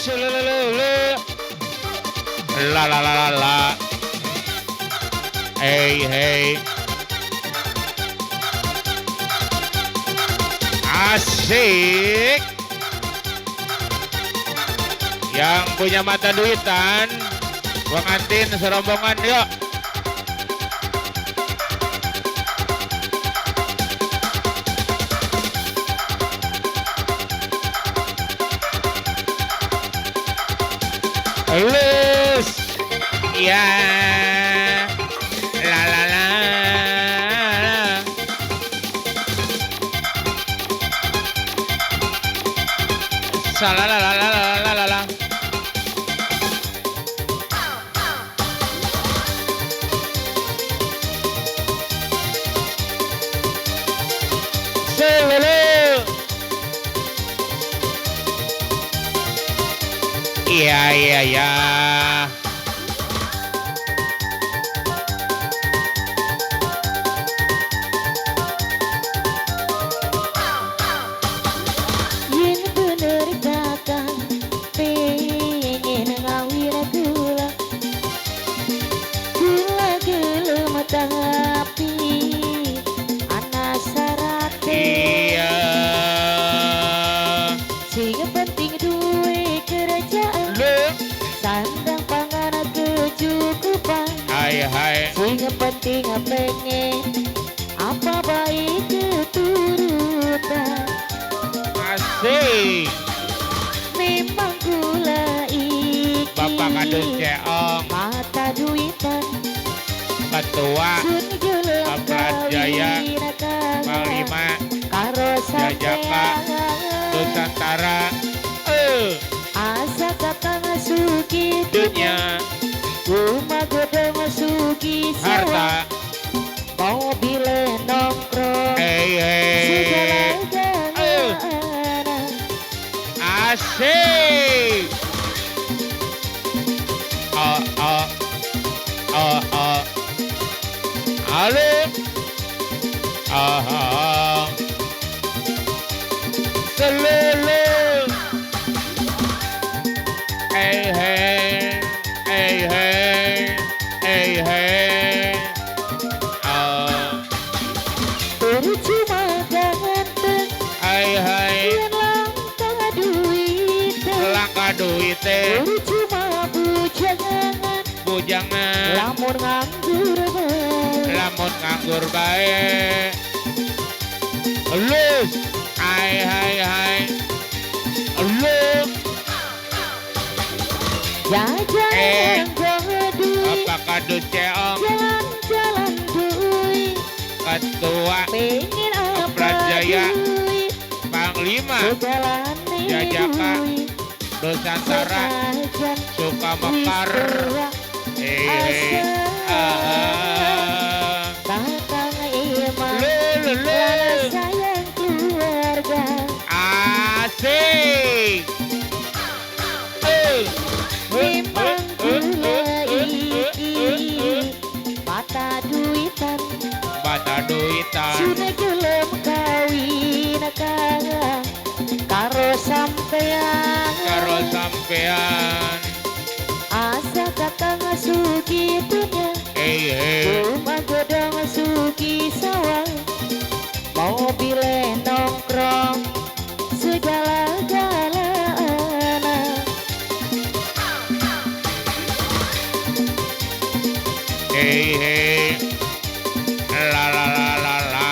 Selelele. La la la la la. Hey hey. Asik. Yang punya mata duitan, pengantin serombongan yuk. Lus. Ya. La la la. Sa la la la la la la la. Selele. Iya iya iya. Yen bener kakang pengen ngawin kula, kula gelem tapi ana syarate. Iya. Sing penting duwe kerjaan, Lu. sandang pangan kecukupan. Hai hai. Sing penting pengen apa baik keturutan. Asik. Memang kula iki Bapak Kadus Ceong, mata duitan, Ketua sun gelem Amran Jaya, kawin kakang Panglima karo Jajaka sampean. Nusantara. Asa kakang sugi Dunia rumah godong sugi sawah, harta. mobile nongkrong Hey hey. segala-galana. Asik. Oh oh oh oh. Halo. Oh oh. Selele. Hey hey hey hey hey hey. Oh. Percuma ganteng Hai hai. yen langka duite, Langka duite percuma bujangan bujangan lamun nganggur bae. Lamun nganggur bae. Lus. Hai hai hai. Lu. Jajan Eh. nganggo duit, Bapak Kadus Ceong, jalan-jalan duit, Ketua pengen apa Amran Jaya, duit, Panglima segalane Jajaka duit, Nusantara senajan Sukamekar. wis tua, Eh ah. kakang emang Lu lu lu. lala sayang keluarga. Asik. Memang kula iki mata duitan, Mata duitan sune gelem kawin kakang karo sampean. Karo sampean. Asa kakang sugi dunya, Eh eh. rumah godong sugi sawah, mobile nongkrong segala-galana. Hey hey. La la la la la.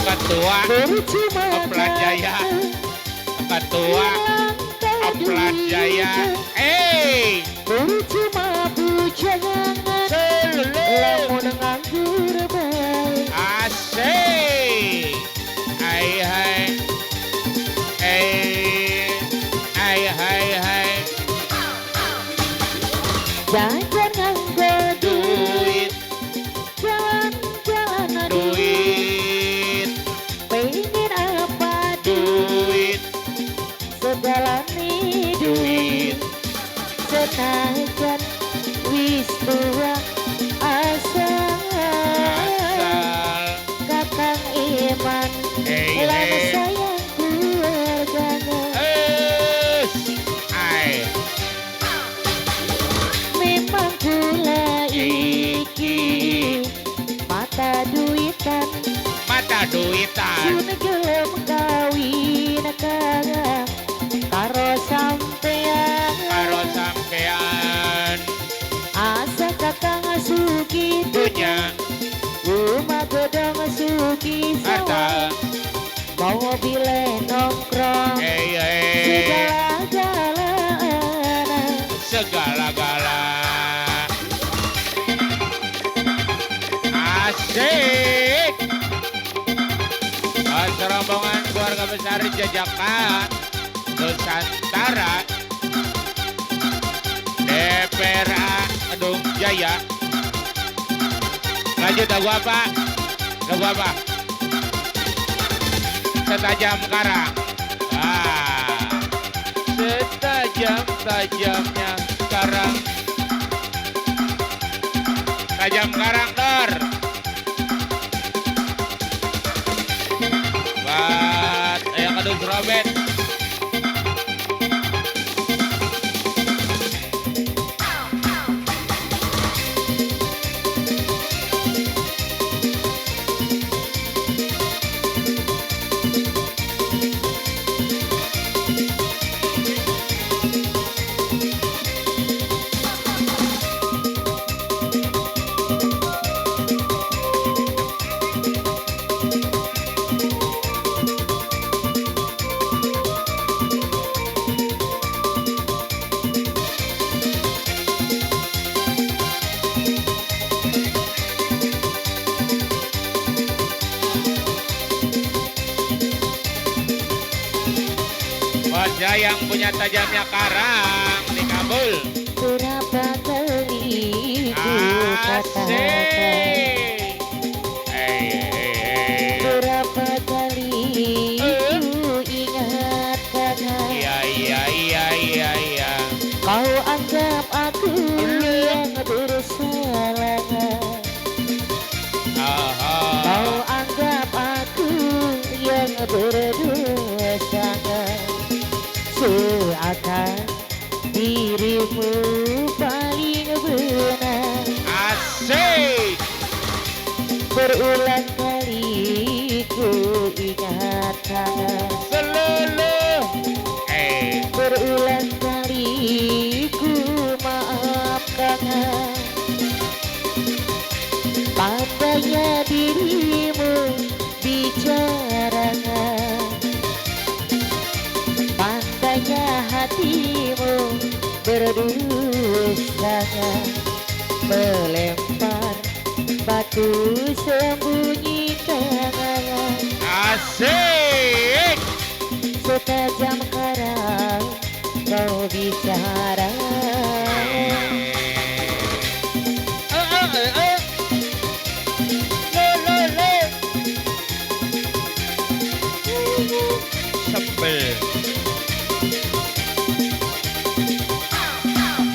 Ketua Percuma Amran Jaya, ganteng Ketua langka Amran Jaya. duite, percuma bujangan Selele. lamun nganggur bae. Asik. Hai hai. Hai hai hai. Jajan nganggo Duit duit, jalan-jalan duit, duit pengen apa duit, duit segalane Senajan wis tua asal Asal kakang iman Hey, lan hey. sayang keluargane. Es. Ai. Memang kula iki mata duitan, Mata duitan. sun gelem kawin kang karo sampean. Karo sampean. Asa kakang sugi Dunya. Rumah godong sugi Harta. sawah, mobile nongkrong, Hey, hey. segala-galana. Segala-gala. Asik. Serombongan keluarga besar Jajakan Nusantara DPRA Kedung Jaya. Lanjut lagu apa? Lagu apa? Setajam Karang. Ah. Setajam-tajamnya karang. Tajam karang, Dor. Buat yang Kedung Robert. Wajah yang punya tajamnya karang di Kabul. Berapa kali ku katakan, Asik. Hey, hey, hey. berapa kali ku ingatkan, Iya, iya, iya, iya, iya. kau anggap aku yang bersalah. Aha. Kau anggap aku yang berdosa, seakan dirimu paling benar. Asik. Berulang kali ku ingatkan, Selalu. Berulang kali ku maafkan. Padanya dirimu bicara, pandainya hatimu berdusta, melempar batu sembunyi tangan. Asik. Setajam karang kau bicara. Sebel.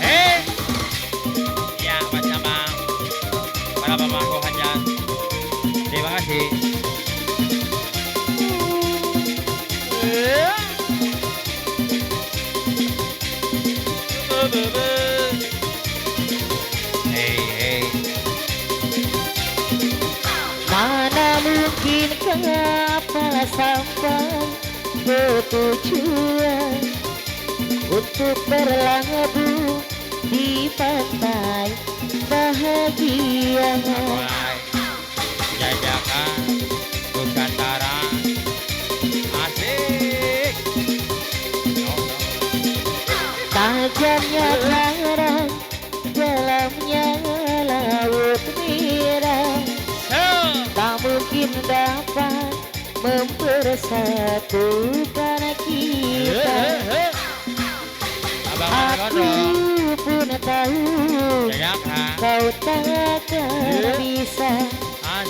Hei. Ya, bersama para pemangku hajat. Terima kasih. Hey, hey. Mana mungkin kapal sampai ke tujuan untuk berlabuh di pantai bahagia. Mulai Jajakan Nusantara. Asik. Tajamnya karang, dalamnya laut merah, tak mungkin dapat mempersatukan kita. Aku pun tahu kau takkan bisa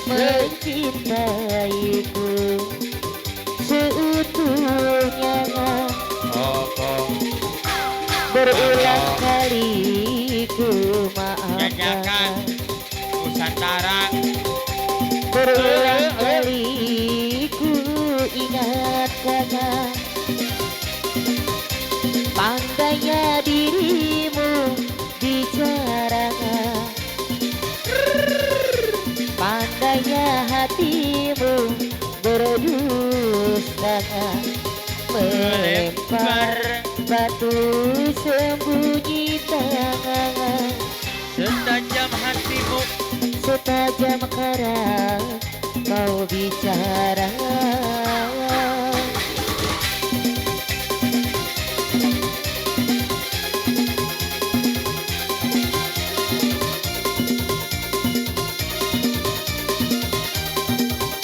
mencintaiku seutuhnya. Berulang kali ku maafkan. Jajakan Nusantara. Berulang kali ku ingatkan. Pandainya dirimu bicara, pandainya hatimu berdusta. Melempar batu sembunyi tangan. Setajam hatimu, setajam karang kau bicara.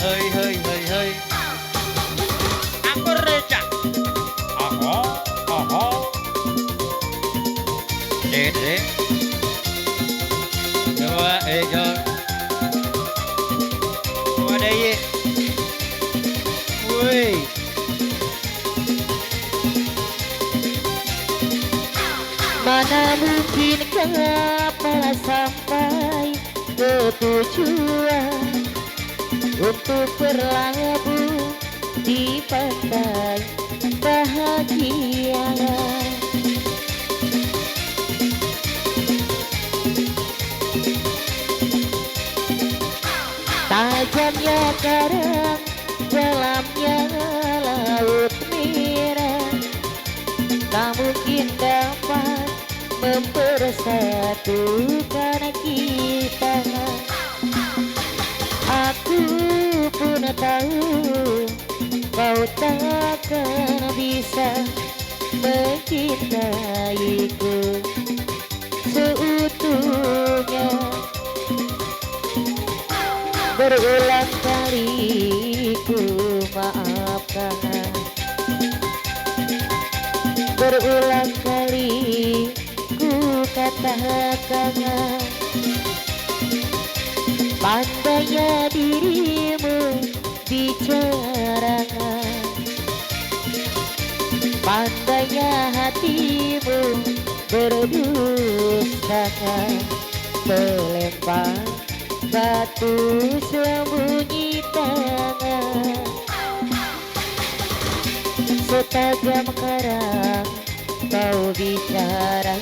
Hei hei hei hei. Aku recak. Oho, oho. Dede. Dua ekor. Dua daya. Woi. Mana mungkin kapal sampai ke tujuan untuk berlabuh di pantai bahagia. Tajamnya karang, dalamnya laut merah, tak mungkin dapat mempersatukan kita. Aku pun tahu kau takkan bisa mencintaiku seutuhnya. Berulang kali ku maafkan, berulang kali ku katakan. Pandainya dirimu bicara, pandainya hatimu berdusta. Melempar batu sembunyi tangan. Setajam karang kau bicara.